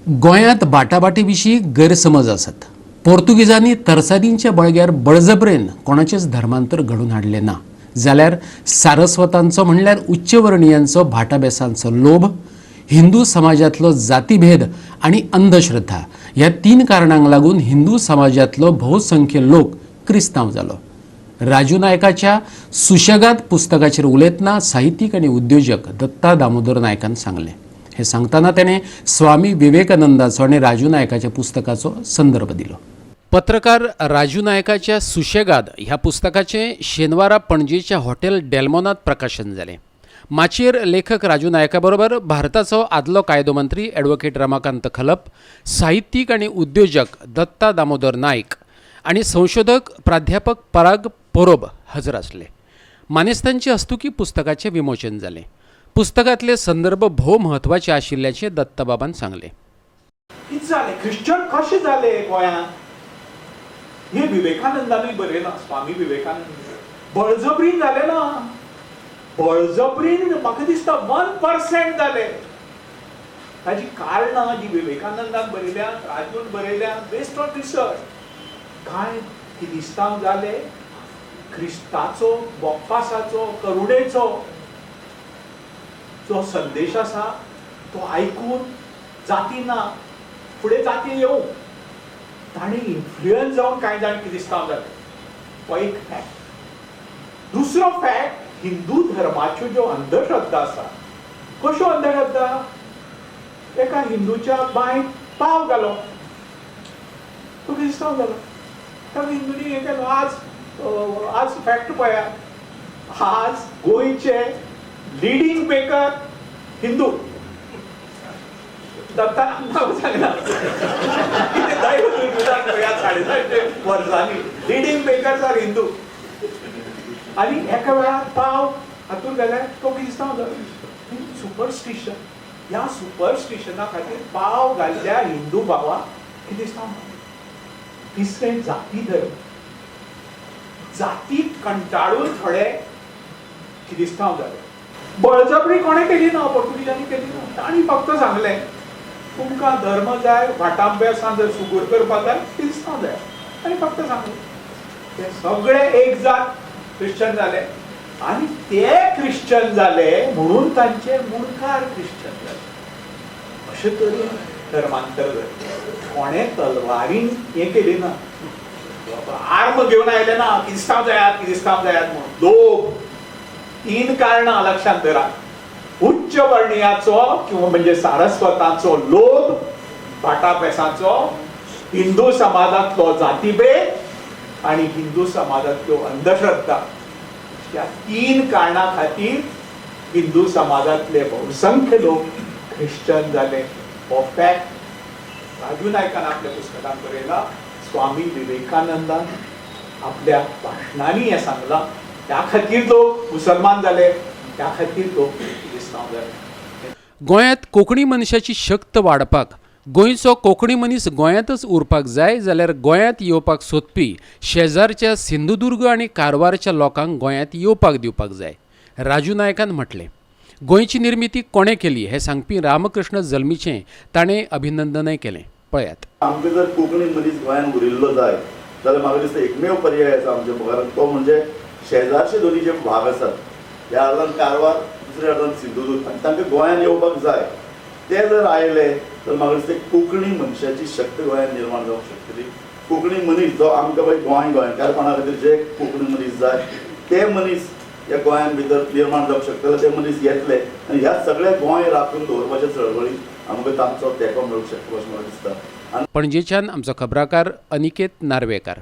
गोंयांत बाटाबाटी विशीं गैरसमज आसात. पोर्तुगीजांनी तरसादींच्या बळग्यार बळजबरेन कोणाचेच धर्मांतर घडोवन हाडलें ना, जाल्यार सारस्वतांचो म्हणल्यार उच्चवर्णियांचो भाटाबेसांचो लोभ, हिंदू समाजांतलो जातीभेद आनी अंधश्रद्धा ह्या तीन कारणांक लागून हिंदू समाजांतलो भोवसंख्य लोक क्रिस्तांव जालो. राजू नायकाच्या सुशेगाद पुस्तकाचेर उलयतना साहित्यीक आनी उद्योजक दत्ता दामोदर नायकान सांगलें. हें सांगतना ताणें स्वामी विवेकानंदाचो आनी राजू नायकाच्या पुस्तकाचो संदर्भ दिलो. पत्रकार राजू नायकाच्या सुशेगाद ह्या पुस्तकाचें शेनवारा पणजेच्या हॉटेल डेलमोनात प्रकाशन जालें. माचयेर लेखक राजू नायका बरोबर भारताचो आदलो कायदो मंत्री ॲडव्होकेट रमाकांत खलप, साहित्यीक आनी उद्योजक दत्ता दामोदर नायक आनी संशोधक प्राध्यापक पराग पोरोब हजर आसले. मानेस्तांचे हस्तुकी पुस्तकाचें विमोचन जालें. पुस्तकांतले संदर्भ भोव म्हत्वाचे आशिल्ल्याचें दत्ताबाबान सांगलें. कितें जालें? ख्रिश्चन कशें जाले गोंयांत? हें विवेकानंदानूय बरयलां. स्वामी विवेकानंद बळजबरीन जालें ना. बळजबरीन म्हाका दिसता 1% जाले. ताजी कारणां जी विवेकानंदान बरयल्या, राजून बरयल्या, बेस्ड ऑन रिसर्च. कांय किरिस्तांव जाले क्रिस्ताचो, बोप्पासाचो, करुणेचो जो संदेश आसा तो आयकून, जाती ना फुडें जाती येवं, ताणें इन्फ्लुयन्स जावन कांय जाण किरिस्तांव जाले. हो एक फॅक्ट. दुसरो फॅक्ट, हिंदू धर्माच्यो ज्यो अंधश्रद्धा आसा. कश्यो अंधश्रद्धा? एका हिंदूच्या बांयत पाव घालो, तो क्रिस्तांव जालो. ताका हिंदूनी हें केलो. आज फॅक्ट पळयात, आज गोंयचे लिडींग बेकर हिंदू. दत्तान नांव सांगना, कितें दैव ह्या 750 वर्सांनी लिडींग बेकर्स आर हिंदू. आनी एका वेळार पाव हातूंत घाल्यार तो क्रिस्तांव जालो. सुपरस्टिशन. ह्या सुपरस्टिशना खातीर पाव घाल्ल्या हिंदू भावाक क्रिस्तांव. तिसरें, जाती धर्म. जातीक कंटाळून थोडे क्रिस्तांव जाले. बळजबरी कोणें केली ना, पोर्तुगीजांनी केली ना. तांणी फक्त सांगलें, तुमकां धर्म जाय, भाटाबेसां जर सुगूर करपाक जाय, क्रिस्तांव जाय. आनी फक्त सांगलें. ते सगळे एक जात ख्रिश्चन जाले आनी ते ख्रिश्चन जाले म्हणून तांचे मुणकार ख्रिश्चन जाले. अशे तरेन धर्मांतर जालें. कोणें तलवारीन हें केली ना, आर्म घेवन आयले ना, क्रिस्तांव जायात, क्रिस्तांव जायात म्हणून. लोक तीन कारणां लक्षांत धरात: उच्च वर्णियाचो किंवा म्हणजे सारस्वताचो लोभ भाटापेसाचो, हिंदू समाजांतलो जातीभेद आणि हिंदू समाजांतल्यो अंधश्रद्धा. ह्या तीन कारणां खातीर हिंदू समाजांतले बहुसंख्य लोक ख्रिश्चन जाले. हो फॅक्ट राजू नायकान आपल्या पुस्तकान बरयला. स्वामी विवेकानंदान आपल्या भाशणांनी हें सांगलां. त्या खातीर लोक मुसलमान जाले, त्या खातीर लोक क्रिस्तांव जाले. गोंयांत कोंकणी मनशाची शक्त वाडपाक, गोंयचो कोंकणी मनीस गोंयांतच उरपाक जाय जाल्यार गोंयांत येवपाक सोदपी शेजारच्या सिंधुदुर्ग आनी कारवारच्या लोकांक गोंयांत येवपाक दिवपाक जाय, राजू नायकान म्हटलें. गोंयची निर्मिती कोणें केली हें सांगपी रामकृष्ण जल्मीचें ताणें अभिनंदनय केलें. पळयात. आमकां जर कोंकणी मनीस गोंयांत उरिल्लो जाय जाल्यार म्हाका दिसता एकमेव पर्याय आसा आमच्या मुखार, तो म्हणजे शेजारचे दोनी जे भाग आसात, ह्या अर्दान कारवार, दुसऱ्या अर्दान सिंधुदुर्ग, आनी तांकां गोंयांत येवपाक जाय. ते जर आयले तर म्हाका दिसता कोंकणी मनशाची शक्त गोंयांत निर्माण जावंक शकतली. कोंकणी मनीस जो आमकां पळय गोंय गोंयकारपणा खातीर जे कोंकणी मनीस जाय, ते मनीस ह्या गोंयांत भितर निर्माण जावंक शकतले. ते मनीस येतले आनी ह्या सगळ्या गोंय राखून दवरपाच्या चळवळीक आमकां तांचो तेंको मेळूंक शकता अशें म्हाका दिसता. आनी पणजेच्यान आमचो खबराकार अनिकेत नार्वेकार.